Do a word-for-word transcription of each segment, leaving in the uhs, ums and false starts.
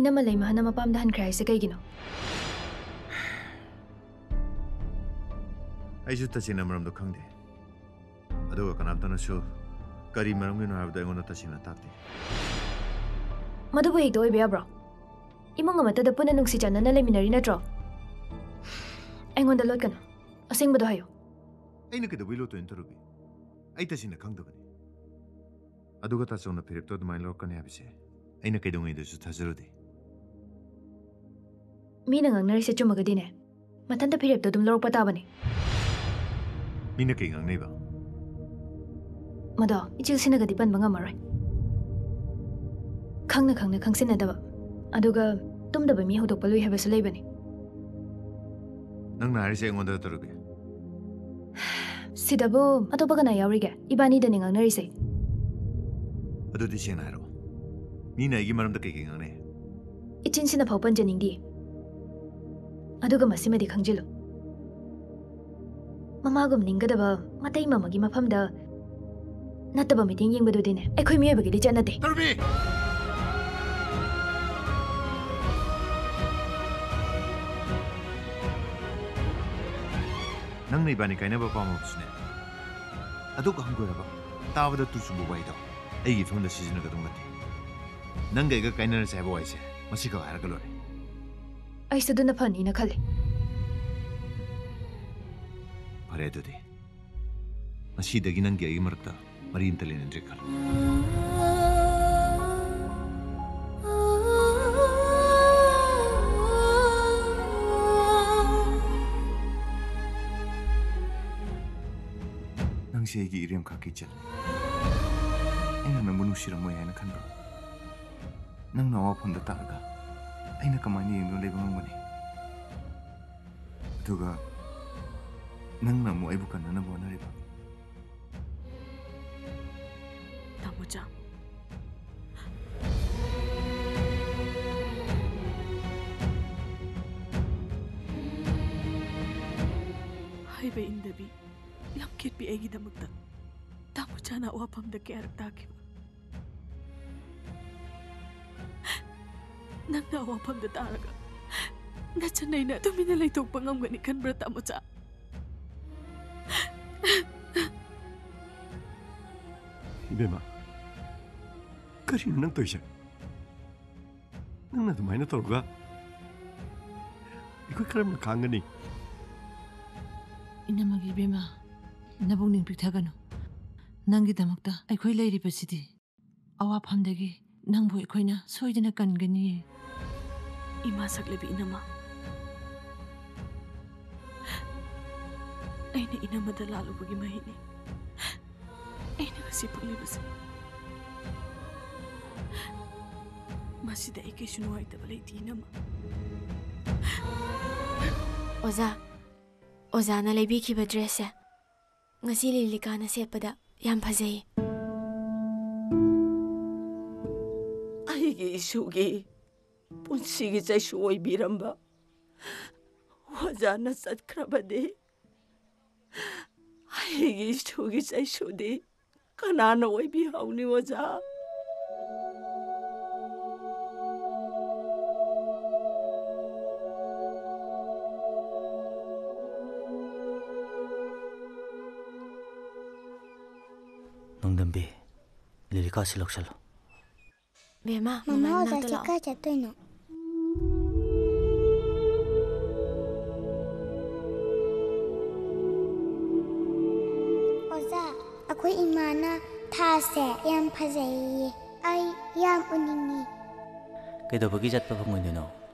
ꯏꯅꯝꯃ ꯂꯩꯃꯍꯟꯅ ꯃꯄꯥꯝꯗ ꯍꯟꯈ꯭ꯔꯦ ꯍꯥꯏꯁꯦ ꯀꯩꯒꯤꯅꯣ? ꯑꯩꯁꯨ ꯇꯁꯦꯡꯅ ꯃꯔꯝꯗꯣ ꯈꯪꯗꯦ꯫ ꯑꯗꯨꯒ ꯀꯅꯥꯝꯇꯅꯁꯨ ꯀꯔꯤ ꯃꯔꯝꯒꯤꯅꯣ ꯍꯥꯏꯕꯗꯣ ꯑꯩꯉꯣꯟꯗ ꯇꯁꯦꯡꯅ ꯇꯥꯛꯇꯦ꯫ ꯃꯗꯨꯕꯨ ꯍꯦꯛꯇ ꯑꯣꯏꯕ ꯌꯥꯕ꯭ꯔꯣ? ꯏꯃꯨꯡ ꯑꯃꯠꯇꯗ ꯄꯨꯟꯅ ꯅꯨꯡꯁꯤ ꯆꯥꯟꯅꯅ ꯂꯩꯃꯤꯟꯅꯔꯤ ꯅꯠꯇ꯭ꯔꯣ? ꯑꯩꯉꯣꯟꯗ ꯂꯣꯠꯀꯅꯨ꯫ ꯑꯁꯦꯡꯕꯗꯣ ꯍꯥꯏꯌꯨ꯫ ꯑꯩꯅ ꯀꯩꯗꯧꯕꯩ ꯂꯣꯠꯇꯣꯏꯅꯣ, ꯇꯔꯨꯕꯤ? ꯑꯩ ꯇꯁꯦꯡꯅ ꯈꯪꯗꯕꯅꯤ꯫ ꯑꯗꯨꯒ ꯇꯥꯆꯧꯅ ꯐꯤꯔꯦꯞꯇꯣ ꯑꯗꯨꯃꯥꯏꯅ ꯂꯧꯔꯛꯀꯅꯤ ꯍꯥꯏꯕꯁꯦ ꯑꯩꯅ ꯀꯩꯗꯧꯉꯩꯗꯁꯨ ꯊꯥꯖꯔꯨꯗꯦ꯫ ꯃꯤꯅ ꯉꯥꯡꯅꯔꯤꯁꯦ ꯆꯨꯝꯃꯒꯗꯤꯅꯦ, ꯃꯊꯟꯇ ꯐꯤꯔꯦꯞꯇꯣ ꯑꯗꯨꯝ ꯂꯧꯔꯛꯄ ꯇꯥꯕꯅꯤ꯫ ꯃꯤꯅ ꯀꯩ ꯉꯥꯡꯅꯩꯕ? ꯃꯗꯣ ꯏꯆꯤꯜ ꯁꯤꯅꯒꯗꯤ ꯄꯟꯕ ꯉꯝꯃꯔꯣꯏ꯫ ꯈꯪꯅ ꯈꯪꯅ ꯈꯪꯁꯤꯟꯅꯗꯕ, ꯑꯗꯨꯒ ꯇꯨꯝꯗꯕ ꯃꯤ ꯍꯧꯗꯣꯛꯄ ꯂꯨꯏ ꯍꯥꯏꯕꯁꯨ ꯂꯩꯕꯅꯤ꯫ ꯅꯪꯅ ꯍꯥꯏꯔꯤꯁꯦ ꯑꯩꯉꯣꯟꯗ ꯇꯔꯨꯕꯤ? ꯁꯤꯗꯕꯨ ꯑꯇꯣꯞꯄ ꯀꯅꯥ ꯌꯥꯎꯔꯤꯒꯦ? ꯏꯕꯥꯅꯤꯗꯅꯤ ꯉꯥꯡꯅꯔꯤꯁꯦ꯫ ꯑꯗꯨꯗꯤ ꯁꯦꯡꯅ ꯍꯥꯏꯔꯛꯑꯣ, ꯃꯤꯅ ꯑꯩꯒꯤ ꯃꯔꯝꯗ ꯀꯩꯀꯩ ꯉꯥꯡꯅꯩ? ꯏꯆꯤꯟ ꯁꯤꯅ ꯐꯥꯎ ꯄꯟꯖꯅꯤꯡꯗꯦ꯫ ꯑꯗꯨꯒ ꯃꯁꯤꯃꯗꯤ ꯈꯪꯖꯤꯜꯂꯨ, ꯃꯃꯥꯒꯨꯝ ꯅꯤꯡꯒꯗꯕ ꯃꯇꯩ ꯃꯃꯥꯒꯤ ꯃꯐꯝꯗ ꯅꯠꯇꯕ ꯃꯤꯠꯌꯦꯡ ꯌꯦꯡꯕꯗꯨꯗꯤꯅꯦ ꯑꯩꯈꯣꯏ ꯃꯤꯑꯣꯏꯕꯒꯤꯗꯤ ꯆꯠꯅꯗꯦ꯫ ꯇꯔꯨꯕꯤ! ꯅꯪꯅ ꯏꯕꯥꯅꯤ ꯀꯥꯏꯅꯕ ꯄꯥꯝꯃꯕꯁꯨꯅꯦ, ꯑꯗꯨꯛ ꯍꯪꯒꯣꯏꯔꯕ, ꯇꯥꯕꯗ ꯇꯨ ꯆꯨꯡꯕ ꯋꯥꯍꯩꯗꯣ ꯑꯩꯒꯤ ꯏꯐꯝꯗ ꯁꯤꯖꯤꯟꯅꯒꯗꯧ ꯅꯠꯇꯦ꯫ ꯅꯪꯒ ꯑꯩꯒ ꯀꯥꯏꯅꯔꯁꯦ ꯍꯥꯏꯕ ꯋꯥꯍꯩꯁꯦ ꯃꯁꯤꯈꯛ ꯍꯥꯏꯔꯒ ꯂꯣꯏꯔꯦ꯫ ꯑꯩꯁꯨ ꯑꯗꯨꯅ ꯐꯅꯤꯅ ꯈꯜꯂꯤ꯫ ꯐꯔꯦ ꯑꯗꯨꯗꯤ, ꯉꯁꯤꯗꯒꯤ ꯅꯪꯒꯤ ꯑꯩꯒꯤ ꯃꯔꯛꯇ ꯃꯔꯤ ꯑꯝꯇ ꯂꯩꯅꯗ꯭ꯔꯦ ꯈꯜꯂꯣ꯫ ꯅꯪꯁꯦ ꯑꯩꯒꯤ ꯏꯔꯦꯝ ꯈꯥꯛꯀꯤ ꯏꯆꯜ꯫ ꯑꯩꯅ ꯅꯪꯕꯨ ꯅꯨꯡꯁꯤꯔꯝꯃꯣꯏ ꯍꯥꯏꯅ ꯈꯟꯕ꯭ꯔꯣ? ꯅꯪꯅ ꯑꯋꯥꯐꯝꯗ ꯇꯥꯔꯒ ꯑꯩꯅ ꯀꯃꯥꯏꯅ ꯌꯦꯡꯗꯨꯅ ꯂꯩꯕ ꯉꯝꯒꯅꯤ? ꯑꯗꯨꯒ ꯅꯪꯅ ꯑꯃꯨꯛ ꯑꯩꯕꯨ ꯀꯟꯅꯅꯕ ꯍꯣꯠꯅꯔꯤꯕ꯫ ꯇꯥꯃꯣꯆꯥ꯫ ꯍꯥꯏꯕ ꯏꯟꯗꯕꯤ, ꯂꯝꯀꯦꯠꯄꯤ ꯑꯩꯒꯤꯗꯃꯛꯇ ꯇꯥꯃꯣꯆꯥꯅ ꯑꯋꯥꯐꯝꯗ ꯀꯌꯥꯔꯛ ꯇꯥꯈꯤꯕ꯫ ꯅꯪꯅ ꯑꯋꯥꯐꯝꯗ ꯇꯥꯔꯒ ꯅꯆꯟ ꯑꯩꯅ ꯇꯨꯃꯤꯟꯅ ꯂꯩꯊꯣꯛꯄ ꯉꯝꯒꯅꯤ ꯈꯟꯕ꯭ꯔꯥ, ꯇꯥꯃꯣꯆꯥ? ꯏꯕꯦꯝꯃ, ꯀꯔꯤꯅꯣ ꯅꯪ ꯇꯧꯔꯤꯁꯦ? ꯅꯪꯅ ꯑꯗꯨꯃꯥꯏꯅ ꯇꯧꯔꯒ ꯑꯩꯈꯣꯏ ꯀꯔꯝꯅ ꯈꯥꯡꯒꯅꯤ? ꯏꯅꯝꯃꯒꯤ ꯏꯕꯦꯝꯃ, ꯅꯕꯨꯛꯅꯤꯡ ꯄꯤꯛꯊꯒꯅꯨ꯫ ꯅꯪꯒꯤꯗꯃꯛꯇ ꯑꯩꯈꯣꯏ ꯂꯩꯔꯤꯕꯁꯤꯗꯤ꯫ ꯑꯋꯥꯐꯝꯗꯒꯤ ꯅꯪꯕꯨ ꯑꯩꯈꯣꯏꯅ ꯁꯣꯏꯗꯅ ꯀꯟꯒꯅꯤꯌꯦ꯫ ꯏꯃꯥ ꯁꯛꯂꯕꯤ ꯏꯅꯝꯃ, ꯑꯩꯅ ꯏꯅꯝꯃꯗ ꯂꯥꯜꯂꯨꯕꯒꯤ ꯃꯍꯩꯅꯤ ꯑꯩꯅ ꯉꯁꯤ ꯐꯪꯂꯤꯕꯁꯦ꯫ ꯃꯁꯤꯗ ꯑꯩ ꯀꯩꯁꯨ ꯅꯨꯡꯉꯥꯏꯇꯕ ꯂꯩꯇꯦ, ꯏꯅꯝꯃ꯫ ꯑꯣꯖꯥ, ꯑꯣꯖꯥꯅ ꯂꯩꯕꯤꯈꯤꯕ ꯗ꯭ꯔꯦꯁꯁꯦ ꯉꯁꯤ ꯂꯤꯂꯤꯀꯥꯅ ꯁꯦꯠꯄꯗ ꯌꯥꯝ ꯐꯖꯩ꯫ ꯑꯩꯒꯤ ꯏꯁꯨꯒꯤ ꯄꯨꯟꯁꯤꯒꯤ ꯆꯩꯁꯨ ꯑꯣꯏꯕꯤꯔꯝꯕ ꯑꯣꯖꯥꯅ ꯆꯠꯈ꯭ꯔꯕꯗꯤ, ꯑꯩꯒꯤ ꯏꯁꯨꯒꯤ ꯆꯩꯁꯨꯗꯤ ꯀꯅꯥꯅ ꯑꯣꯏꯕꯤꯍꯧꯅꯤ, ꯑꯣꯖꯥ? ꯅꯣꯡꯗꯝꯕꯤ, ꯂꯤꯂꯤꯀꯥꯁꯤ ꯂꯧꯁꯜꯂꯣ꯫ ꯕꯦꯝꯃ, ꯃꯃꯥ, ꯃꯃꯥ ꯑꯣꯖꯥ ꯃꯅꯥꯛꯇ ꯂꯥꯛꯑꯣ꯫ ꯀꯥꯏ ꯆꯠꯇꯣꯏꯅꯣ? ꯑꯣꯖꯥ, ꯑꯩꯈꯣꯏ ꯏꯃꯥꯅ ꯊꯥꯁꯦ ꯌꯥꯝ ꯐꯖꯩꯌꯦ꯫ ꯑꯩ ꯌꯥꯝ ꯎꯅꯤꯡꯉꯤ꯫ ꯀꯩꯗꯧꯕꯒꯤ ꯆꯠꯄ ꯐꯪꯉꯣꯏꯗꯣꯏꯅꯣ?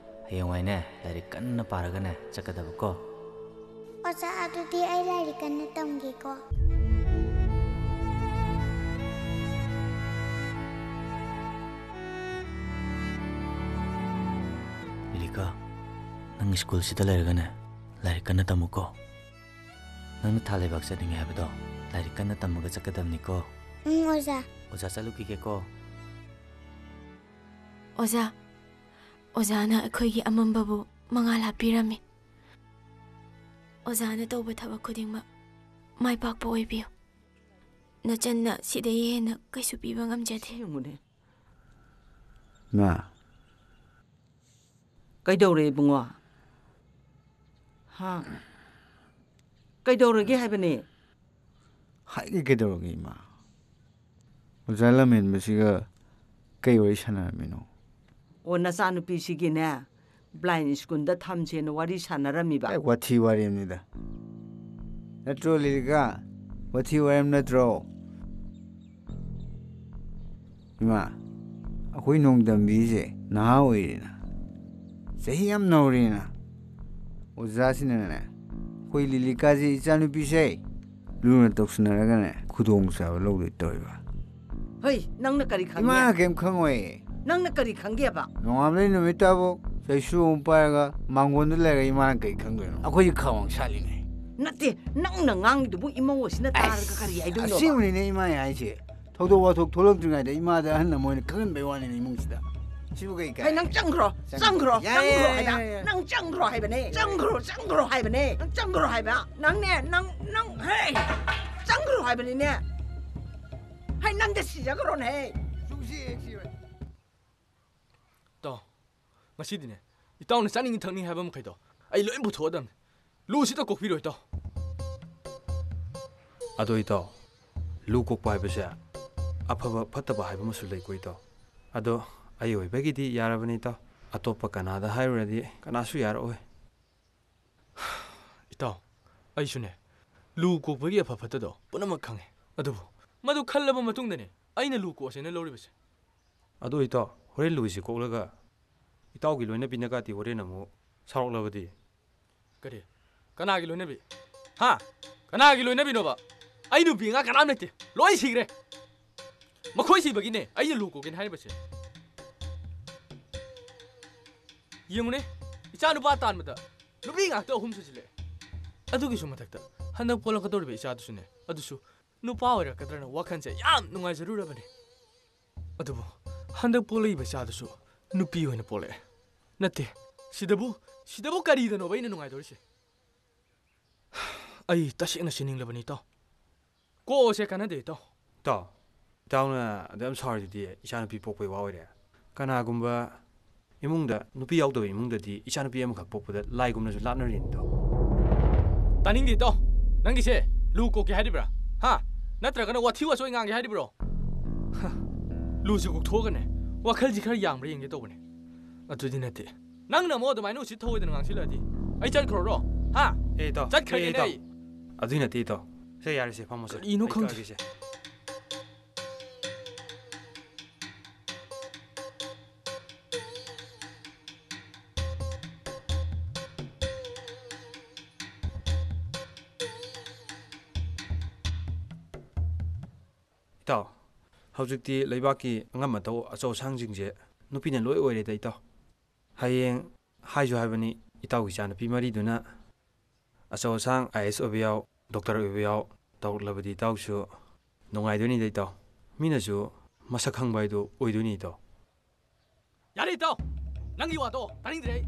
ꯍꯌꯦꯡꯋꯥꯏꯅꯦ, ꯂꯥꯏꯔꯤꯛ ꯀꯟꯅ ꯄꯥꯔꯒꯅꯦ, ꯆꯠꯀꯗꯕꯀꯣ꯫ ꯑꯣꯖꯥ, ꯑꯗꯨꯗꯤ ꯑꯩ ꯂꯥꯏꯔꯤꯛ ꯀꯟꯅ ꯇꯝꯒꯦꯀꯣ꯫ ꯂꯤꯂꯤꯀꯥ, ꯅꯪ ꯁ꯭ꯀꯨꯜꯁꯤꯗ ꯂꯩꯔꯒꯅꯦ, ꯂꯥꯏꯔꯤꯛ ꯀꯟꯅ ꯇꯝꯃꯨꯀꯣ꯫ ꯅꯪꯅ ꯊꯥ ꯂꯩꯕꯥꯛ ꯆꯠꯅꯤꯡꯉꯦ ꯍꯥꯏꯕꯗꯣ, ꯂꯥꯏꯔꯤꯛ ꯀꯟꯅ ꯇꯝꯃꯒ ꯆꯠꯀꯗꯕꯅꯤꯀꯣ꯫ ꯎꯝ, ꯑꯣꯖꯥ꯫ ꯑꯣꯖꯥ ꯆꯠꯂꯨꯈꯤꯒꯦꯀꯣ꯫ ꯑꯣꯖꯥ, ꯑꯣꯖꯥꯅ ꯑꯩꯈꯣꯏꯒꯤ ꯑꯃꯝꯕꯕꯨ ꯃꯉꯥꯜ ꯍꯥꯞꯄꯤꯔꯝꯃꯤ꯫ ꯑꯣꯖꯥꯅ ꯇꯧꯕ ꯊꯕꯛ ꯈꯨꯗꯤꯡꯃꯛ ꯃꯥꯏ ꯄꯥꯛꯄ ꯑꯣꯏꯕꯤꯌꯨ꯫ ꯅꯆꯟꯅ ꯁꯤꯗꯒꯤ ꯍꯦꯟꯅ ꯀꯩꯁꯨ ꯄꯤꯕ ꯉꯝꯖꯗꯦ꯫ ꯌꯦꯡꯉꯨꯅꯦ꯫ ꯃꯥ, ꯀꯩꯗꯧꯔꯦ ꯏꯕꯨꯡꯉꯣ? ꯍꯥ? ꯀꯩꯗꯧꯔꯒꯦ ꯍꯥꯏꯕꯅꯦ? ꯍꯥꯏꯒꯦ ꯀꯩꯗꯧꯔꯒꯦ ꯏꯃꯥ? ꯑꯣꯖꯥ ꯂꯝꯍꯦꯟꯕꯁꯤꯒ ꯀꯩ ꯋꯥꯔꯤ ꯁꯥꯟꯅꯔꯝꯃꯤꯅꯣ? ꯑꯣ, ꯅꯆꯥꯅꯨꯄꯤꯁꯤꯒꯤꯅꯦ blind schoolꯗ ꯊꯝꯁꯦꯅ ꯋꯥꯔꯤ ꯁꯥꯟꯅꯔꯝꯃꯤꯕ꯫ ꯑꯦ, ꯋꯥꯊꯤ ꯋꯥꯔꯦꯝꯅꯤꯗ꯫ ꯅꯠꯇ꯭ꯔꯣ ꯂꯤꯂꯤꯀꯥ? ꯋꯥꯊꯤ ꯋꯥꯔꯦꯝ ꯅꯠꯇ꯭ꯔꯣ? ꯏꯃꯥ, ꯑꯩꯈꯣꯏ ꯅꯣꯡꯗꯝꯕꯤꯁꯦ ꯅꯍꯥ ꯑꯣꯏꯔꯤꯅ, ꯆꯍꯤ ꯌꯥꯝ ꯅꯧꯔꯤꯅ, ꯑꯣꯖꯥꯁꯤꯅꯅꯦ ꯑꯩꯈꯣꯏ ꯂꯤꯂꯤꯀꯥꯁꯦ, ꯏꯆꯥꯅꯨꯄꯤꯁꯦ, ꯂꯨꯅ ꯇꯧꯁꯤꯟꯅꯔꯒꯅꯦ ꯈꯨꯗꯣꯡꯆꯥꯕ ꯂꯧꯗꯣꯏ ꯇꯧꯔꯤꯕ꯫ ꯍꯩ, ꯅꯪꯅ ꯀꯔꯤ ꯈꯪꯒꯦ? ꯏꯃꯥꯅ ꯀꯩꯝ ꯈꯪꯉꯣꯏ꯫ ꯅꯪꯅ ꯀꯔꯤ ꯈꯪꯒꯦꯕ? ꯅꯣꯡꯉꯥꯟꯕꯗꯩ ꯅꯨꯃꯤꯠ ꯇꯥꯕꯧ ꯆꯩꯁꯨ ꯑꯃꯨꯛ ꯄꯥꯏꯔꯒ ꯃꯥꯡꯒꯣꯟꯗ ꯂꯩꯔꯒ ꯏꯃꯥꯅ ꯀꯩ ꯈꯪꯗꯣꯏꯅꯣ? ꯑꯩꯈꯣꯏꯗꯤ ꯈꯥꯃꯥꯡ ꯁꯥꯠꯂꯤꯅꯦ꯫ ꯅꯠꯇꯦ, ꯅꯪꯅ ꯉꯥꯡꯉꯤꯗꯨꯕꯨ ꯏꯃꯧ ꯑꯁꯤꯅ ꯇꯥꯔꯒ ꯀꯔꯤ ꯍꯥꯏꯗꯣꯏꯅꯣꯕ? ꯑꯁꯦꯡꯕꯅꯤꯅꯦ ꯏꯃꯥ ꯍꯥꯏꯁꯦ꯫ ꯊꯧꯗꯣꯛ ꯋꯥꯊꯣꯛ ꯊꯣꯛꯂꯛꯇ꯭ꯔꯤꯉꯩꯗ ꯏꯃꯥꯗ ꯑꯍꯜ ꯑꯃ ꯑꯣꯏꯅ ꯈꯪꯍꯟꯕꯩ ꯋꯥꯅꯤꯅꯦ ꯏꯃꯨꯡꯁꯤꯗ꯫ ꯁꯤꯕꯨ ꯀꯩ ꯀꯥꯏ? ꯍꯩ, ꯅꯪ ꯆꯪꯈ꯭ꯔꯣ, ꯆꯪ-, ꯆꯪꯈ꯭ꯔꯣ, ꯌꯥꯏ, ꯆꯪꯈ꯭ꯔꯣ ꯌꯥꯏ, ꯍꯥꯏꯕ꯫ ꯌꯥꯏ, ꯌꯥꯏ꯫ ꯅꯪ ꯆꯪꯈ꯭ꯔꯣ ꯍꯥꯏꯕꯅꯦ꯫ ꯆꯪꯈ꯭ꯔꯣ, ꯆꯪꯈ꯭ꯔꯣ ꯍꯥꯏꯕꯅꯦ꯫ ꯅꯪ ꯆꯪꯈ꯭ꯔꯣ ꯍꯥꯏꯕ꯫ ꯅꯪꯅꯦ, ꯅꯪ, ꯅꯪ, ꯍꯩ! ꯆꯪꯈ꯭ꯔꯣ ꯍꯥꯏꯕꯅꯤꯅꯦ꯫ ꯍꯩ, ꯅꯪꯗ ꯁꯤꯖꯈ꯭ꯔꯣꯅꯦ, ꯍꯩ! ꯁꯨꯡꯁꯤ ꯍꯦꯛ ꯁꯤꯔꯣꯏ꯫ ꯇꯥꯎ, ꯉꯁꯤꯗꯤꯅꯦ, ꯏꯇꯥꯎꯅ ꯆꯥꯅꯤꯡ ꯊꯛꯅꯤꯡ ꯍꯥꯏꯕ ꯃꯈꯩꯗꯣ ꯑꯩ ꯂꯣꯏ ꯄꯨꯊꯣꯛꯑꯗꯝꯅꯤ꯫ ꯂꯨꯁꯤꯗ ꯀꯣꯛꯄꯤꯔꯣ, ꯏꯇꯥꯎ꯫ ꯑꯗꯣ, ꯏꯇꯥꯎ, ꯂꯨ ꯀꯣꯛꯄ ꯍꯥꯏꯕꯁꯦ ꯑꯐꯕ ꯐꯠꯇꯕ ꯍꯥꯏꯕ ꯑꯃꯁꯨ ꯂꯩꯀꯣ, ꯏꯇꯥꯎ꯫ ꯑꯗꯣ, ꯑꯩ ꯑꯣꯏꯕꯒꯤꯗꯤ ꯌꯥꯔꯕꯅꯤ, ꯏꯇꯥꯎ꯫ ꯑꯇꯣꯞꯄ ꯀꯅꯥꯗ ꯍꯥꯏꯔꯨꯔꯗꯤ ꯀꯅꯥꯁꯨ ꯌꯥꯔꯛꯑꯣꯏ꯫ ꯏꯇꯥꯎ, ꯑꯩꯁꯨꯅꯦ, ꯂꯨ ꯀꯣꯛꯄꯒꯤ ꯑꯐ ꯐꯠꯇꯗꯣ ꯄꯨꯝꯅꯃꯛ ꯈꯪꯉꯦ꯫ ꯑꯗꯨꯕꯨ ꯃꯗꯨ ꯈꯜꯂꯕ ꯃꯇꯨꯡꯗꯅꯦ ꯑꯩꯅ ꯂꯨ ꯀꯣꯛꯑꯁꯦꯅ ꯂꯧꯔꯤꯕꯁꯦ꯫ ꯑꯗꯣ ꯏꯇꯥꯎ, ꯍꯣꯔꯦꯟ ꯂꯨꯏꯁꯤ ꯀꯣꯛꯂꯒ ꯏꯇꯥꯎꯒꯤ ꯂꯣꯏꯅꯕꯤꯅꯒꯥꯇꯤ ꯍꯣꯔꯦꯟ ꯑꯃꯨꯛ ꯁꯥꯎꯔꯛꯂꯕꯗꯤ? ꯀꯔꯤ? ꯀꯅꯥꯒꯤ ꯂꯣꯏꯅꯕꯤ? ꯍꯥ? ꯀꯅꯥꯒꯤ ꯂꯣꯏꯅꯕꯤꯅꯣꯕ? ꯑꯩ ꯅꯨꯄꯤ ꯑꯉꯥꯡ ꯀꯅꯥꯝ ꯂꯩꯇꯦ꯫ ꯂꯣꯏ ꯁꯤꯈ꯭ꯔꯦ꯫ ꯃꯈꯣꯏ ꯁꯤꯕꯒꯤꯅꯦ ꯑꯩꯅ ꯂꯨ ꯀꯣꯛꯀꯦꯅ ꯍꯥꯏꯔꯤꯕꯁꯦ꯫ ꯌꯦꯡꯉꯨꯅꯦ, ꯏꯆꯥ ꯅꯨꯄꯥ ꯇꯥꯟꯕꯗ ꯅꯨꯄꯤ ꯉꯥꯛꯇ ꯑꯍꯨꯝ ꯁꯨꯖꯤꯜꯂꯛꯑꯦ꯫ ꯑꯗꯨꯒꯤꯁꯨ ꯃꯊꯛꯇ ꯍꯟꯗꯛ ꯄꯣꯛꯂꯛꯀꯗꯧꯔꯤꯕ ꯏꯆꯥꯗꯨꯁꯨꯅꯦ, ꯑꯗꯨꯁꯨ ꯅꯨꯄꯥ ꯑꯣꯏꯔꯛꯀꯗ꯭ꯔꯅ ꯋꯥꯈꯜꯁꯦ ꯌꯥꯝ ꯅꯨꯡꯉꯥꯏꯖꯔꯨꯔꯕꯅꯤ꯫ ꯑꯗꯨꯕꯨ ꯍꯟꯗꯛ ꯄꯣꯛꯂꯛꯏꯕ ꯏꯆꯥꯗꯨꯁꯨ ꯅꯨꯄꯤ ꯑꯣꯏꯅ ꯄꯣꯛꯂꯛꯑꯦ꯫ ꯅꯠꯇꯦ, ꯁꯤꯗꯕꯨ, ꯁꯤꯗꯕꯨ ꯀꯔꯤꯗꯅꯣꯕ ꯑꯩꯅ ꯅꯨꯡꯉꯥꯏꯗꯧꯔꯤꯁꯦ? ꯑꯩ ꯇꯁꯦꯡꯅ ꯁꯤꯅꯤꯡꯂꯕꯅꯤ, ꯏꯇꯥꯎ꯫ ꯀꯣꯛꯑꯁꯦ ꯀꯥꯟꯅꯗꯦ, ꯏꯇꯥꯎ꯫ ꯏꯇꯥꯎ, ꯏꯇꯥꯎꯅ ꯑꯗꯨ ꯌꯥꯝ ꯁꯥꯎꯔꯤꯗꯨꯗꯤ ꯏꯆꯥꯅꯨꯄꯤ ꯄꯣꯛꯄꯩ ꯋꯥ ꯑꯣꯏꯔꯦ꯫ ꯀꯅꯥꯒꯨꯝꯕ ꯏꯃꯨꯡꯗ ꯅꯨꯄꯤ ꯌꯥꯎꯗꯕ ꯏꯃꯨꯡꯗꯗꯤ ꯏꯆꯥꯅꯨꯄꯤ ꯑꯃꯈꯛ ꯄꯣꯛꯄꯗ ꯂꯥꯏꯒꯨꯝꯅꯁꯨ ꯂꯥꯠꯅꯔꯤꯅꯤꯗꯣ꯫ ꯇꯥꯅꯤꯡꯗꯦ, ꯏꯇꯥꯎ꯫ ꯅꯪꯒꯤꯁꯦ ꯂꯨ ꯀꯣꯛꯀꯦ ꯍꯥꯏꯔꯤꯕ꯭ꯔꯥ? ꯍꯥ? ꯅꯠꯇ꯭ꯔꯒꯅ ꯋꯥꯊꯤ ꯋꯥꯆꯣꯏ ꯉꯥꯡꯒꯦ ꯍꯥꯏꯔꯤꯕ꯭ꯔꯣ? ꯍ, ꯂꯨꯁꯤ ꯀꯣꯛꯊꯣꯛꯑꯒꯅꯦ, ꯋꯥꯈꯜꯁꯤ ꯈꯔ ꯌꯥꯡꯕ꯭ꯔꯥ ꯌꯦꯡꯒꯦ ꯇꯧꯕꯅꯦ꯫ ꯑꯗꯨꯗꯤ ꯅꯠꯇꯦ꯫ ꯅꯪꯅ ꯑꯃꯨꯛ ꯑꯗꯨꯃꯥꯏꯅ ꯎꯁꯤꯠ ꯊꯑꯣꯏꯗꯅ ꯉꯥꯡꯁꯤꯜꯂꯛꯑꯗꯤ ꯑꯩ ꯆꯠꯈ꯭ꯔꯣꯔꯣ? ꯍꯥ? ꯑꯦ, ꯏꯇꯥꯎ꯫ ꯆꯠꯈ꯭ꯔꯒꯦꯅꯦ ꯑꯦ, ꯏꯇꯥꯎ꯫ ꯑꯩ꯫ ꯑꯗꯨꯏ ꯅꯠꯇꯦ, ꯏꯇꯥꯎ꯫ ꯁꯦ, ꯌꯥꯔꯦꯁꯦ, ꯐꯝꯃꯣꯁꯦ꯫ ꯀꯔꯤꯅꯣ ꯑꯩ ꯈꯪꯗꯦ꯫ ꯀꯛꯑꯒꯦꯁꯦ꯫ ꯏꯇꯥꯎ, ꯍꯧꯖꯤꯛꯇꯤ ꯂꯩꯕꯥꯛꯀꯤ ꯑꯉꯝ ꯑꯊꯧ ꯑꯆꯧ ꯑꯁꯥꯡꯁꯤꯡꯁꯦ ꯅꯨꯄꯤꯅ ꯂꯣꯏ ꯑꯣꯏꯔꯦꯗ, ꯏꯇꯥꯎ꯫ ꯍꯌꯦꯡ ꯍꯥꯏꯁꯨ ꯍꯥꯏꯕꯅꯤ, ꯏꯇꯥꯎꯒꯤ ꯏꯆꯥꯅꯨꯄꯤ ꯃꯔꯤꯗꯨꯅ ꯑꯆꯧ ꯑꯁꯥꯡ ꯑꯥꯏ ꯑꯦꯁ ꯑꯣꯏꯕ ꯌꯥꯎ, ꯗꯣꯛꯇꯔ ꯑꯣꯏꯕ ꯌꯥꯎ ꯇꯧꯔꯛꯂꯕꯗꯤ ꯏꯇꯥꯎꯁꯨ ꯅꯨꯡꯉꯥꯏꯗꯣꯏꯅꯤꯗ, ꯏꯇꯥꯎ꯫ ꯃꯤꯅꯁꯨ ꯃꯁꯛ ꯈꯪꯕ ꯍꯥꯏꯗꯨ ꯑꯣꯏꯗꯣꯏꯅꯤ, ꯏꯇꯥꯎ꯫ ꯌꯥꯔꯦ, ꯏꯇꯥꯎ! ꯅꯪꯒꯤ ꯋꯥꯗꯣ ꯇꯥꯅꯤꯡꯗ꯭ꯔꯦ ꯑꯩ꯫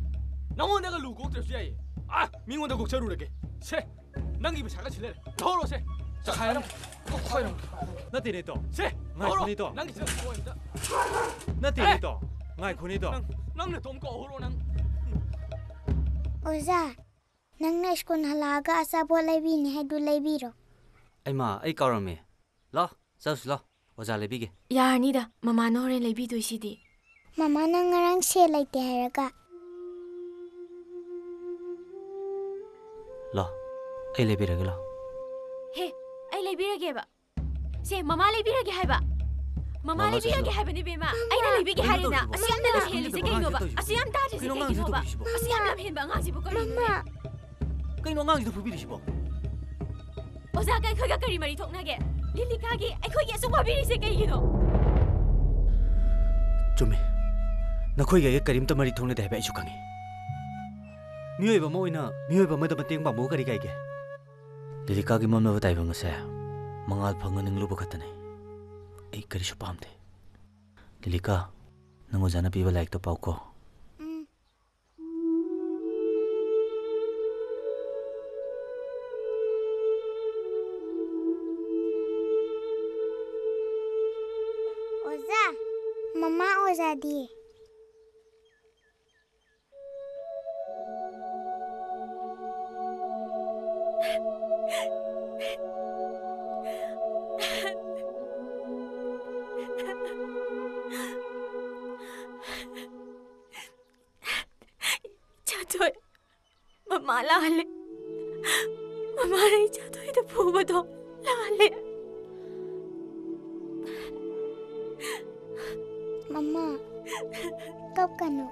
ꯅꯉꯣꯟꯗꯒ ꯂꯨ ꯀꯣꯛꯇ꯭ꯔꯁꯨ ꯌꯥꯏꯌꯦ꯫ ꯑꯥ, ꯃꯤꯉꯣꯟꯗ ꯀꯣꯛꯆꯔꯨꯔꯒꯦ꯫ ꯁꯦ, ꯅꯪꯒꯤ ꯄꯩꯁꯥꯒ ꯁꯤ ꯂꯩꯔꯦ꯫ ꯂꯧꯍꯧꯔꯣꯁꯦ꯫ ꯆꯈꯥꯏꯔꯝ-, ꯀꯣꯛꯈꯥꯏꯔꯝ-, ꯅꯠꯇꯦꯅꯦ, ꯏꯇꯥꯎ꯫ ꯁꯦ, ꯉꯥꯏꯈꯣꯅꯦ, ꯂꯧꯍꯧꯔꯣ꯫ ꯏꯇꯥꯎ꯫ ꯅꯪꯒꯤ ꯁꯤ ꯂꯧꯍꯧꯔꯣ ꯑꯝꯇ꯫ ꯅꯠꯇꯦꯅꯦ, ꯑꯦ! ꯏꯇꯥꯎ꯫ ꯉꯥꯏꯈꯣꯅꯦ, ꯏꯇꯥꯎ꯫ ꯅꯪ, ꯅꯪ ꯅꯇꯣꯝ ꯀꯥꯎꯍꯧꯔꯣ, ꯅꯪ꯫ ꯑꯣꯖꯥ, ꯅꯪꯅ ꯁ꯭ꯀꯨꯜ ꯍꯜꯂꯛꯑꯒ ꯑꯆꯥꯄꯣꯠ ꯂꯩꯕꯤꯅꯤ ꯍꯥꯏꯗꯨ ꯂꯩꯕꯤꯔꯣ꯫ ꯑꯩꯃꯥ, ꯑꯩ ꯀꯥꯎꯔꯝꯃꯦ꯫ ꯂꯥꯎ, ꯆꯠꯂꯨꯁꯤ ꯂꯥꯎ, ꯑꯣꯖꯥ ꯂꯩꯕꯤꯒꯦ꯫ ꯌꯥꯔꯅꯤꯗ, ꯃꯃꯥꯅ ꯍꯣꯔꯦꯟ ꯂꯩꯕꯤꯗꯣꯏꯁꯤꯗꯤ꯫ ꯃꯃꯥ, ꯅꯪ ꯉꯔꯥꯡ ꯁꯦꯜ ꯂꯩꯇꯦ ꯍꯥꯏꯔꯒ꯫ ꯂꯥꯎ, ꯑꯩ ꯂꯩꯕꯤꯔꯒꯦ, ꯂꯥꯎ꯫ ꯍꯦ, ꯑꯩ ꯂꯩꯕꯤꯔꯒꯦꯕ꯫ ꯁꯦ, ꯃꯃꯥ ꯂꯩꯕꯤꯔꯒꯦ ꯍꯥꯏꯕ꯫ ꯃꯃꯥ ꯃꯃꯥ ꯂꯩꯕꯤꯔꯒꯦ ꯆꯠꯁꯤꯜꯂꯣ꯫ ꯍꯥꯏꯕꯅꯦꯕ, ꯏꯕꯦꯝꯃ꯫ ꯃꯃꯥ! ꯑꯩꯅ ꯂꯩꯕꯤꯒꯦ ꯀꯩꯅꯣ ꯍꯥꯏꯔꯦꯅ꯫ ꯇꯧꯔꯤꯁꯤꯕꯣ? ꯑꯁꯨꯛ ꯌꯥꯝꯅ ꯀꯩꯅꯣ ꯂꯝ ꯍꯦꯜꯂꯤꯁꯦ ꯇꯧꯔꯤꯁꯤꯕꯣ? ꯀꯩꯅꯣꯕ? ꯀꯩꯅꯣ ꯑꯁꯨꯛ ꯌꯥꯝ ꯉꯥꯡꯉꯤꯁꯤꯕꯣ? ꯇꯥꯗ꯭ꯔꯤꯁꯦ ꯀꯩꯒꯤꯅꯣꯕ? ꯀꯩꯅꯣ ꯉꯥꯡꯉꯤꯁꯤꯕꯣ? ꯃꯃꯥ! ꯀꯩꯅꯣ ꯉꯥꯡꯉꯤꯗꯣ ꯐꯨꯕꯤꯔꯤꯁꯤꯕꯣ? ꯑꯣꯖꯥꯒ ꯑꯩꯈꯣꯏꯒ ꯀꯔꯤ ꯃꯔꯤ ꯊꯣꯛꯅꯒꯦ? ꯂꯤꯂꯤꯀꯥꯒꯤ ꯑꯩꯈꯣꯏꯒꯤ ꯑꯁꯨꯛ ꯋꯥꯕꯤꯔꯤꯁꯦ ꯀꯩꯒꯤꯅꯣ? ꯆꯨꯝꯃꯤ꯫ ꯅꯈꯣꯏꯒ ꯑꯩꯒ ꯀꯔꯤꯝꯇ ꯃꯔꯤ ꯊꯣꯛꯅꯗꯦ ꯍꯥꯏꯕ ꯑꯩꯁꯨ ꯈꯪꯉꯤ꯫ ꯃꯤꯑꯣꯏꯕ ꯑꯃ ꯑꯣꯏꯅ ꯃꯤꯑꯣꯏꯕ ꯑꯃꯗ ꯃꯇꯦꯡ ꯄꯥꯡꯕꯕꯨ ꯀꯔꯤ ꯀꯥꯏꯒꯦ? ꯂꯤꯂꯤꯀꯥꯒꯤ ꯃꯝꯂꯕ ꯇꯥꯏꯕꯪ ꯑꯁꯦ ꯃꯉꯥꯜ ꯐꯪꯍꯟꯅꯤꯡꯂꯨꯕ ꯈꯛꯇꯅꯤ꯫ ꯑꯩ ꯀꯔꯤꯁꯨ ꯄꯥꯝꯗꯦ꯫ ꯂꯤꯂꯤꯀꯥ, ꯅꯪ ꯑꯣꯖꯥꯅ ꯄꯤꯕ ꯂꯥꯏꯔꯤꯛꯇꯣ ꯄꯥꯎꯀꯣ꯫ ꯎꯝ꯫ ꯑꯣꯖꯥ, ꯃꯃꯥ ꯑꯣꯖꯥꯗꯤ? ꯏꯆꯥꯊꯣꯏ, ꯃꯃꯥ ꯂꯥꯜꯂꯦ꯫ ꯃꯃꯥꯅ ꯏꯆꯥꯊꯣꯏꯗ ꯐꯨꯕꯗꯣ ꯂꯥꯜꯂꯦ꯫ ꯃꯃꯥ, ꯀꯞꯀꯅꯨ꯫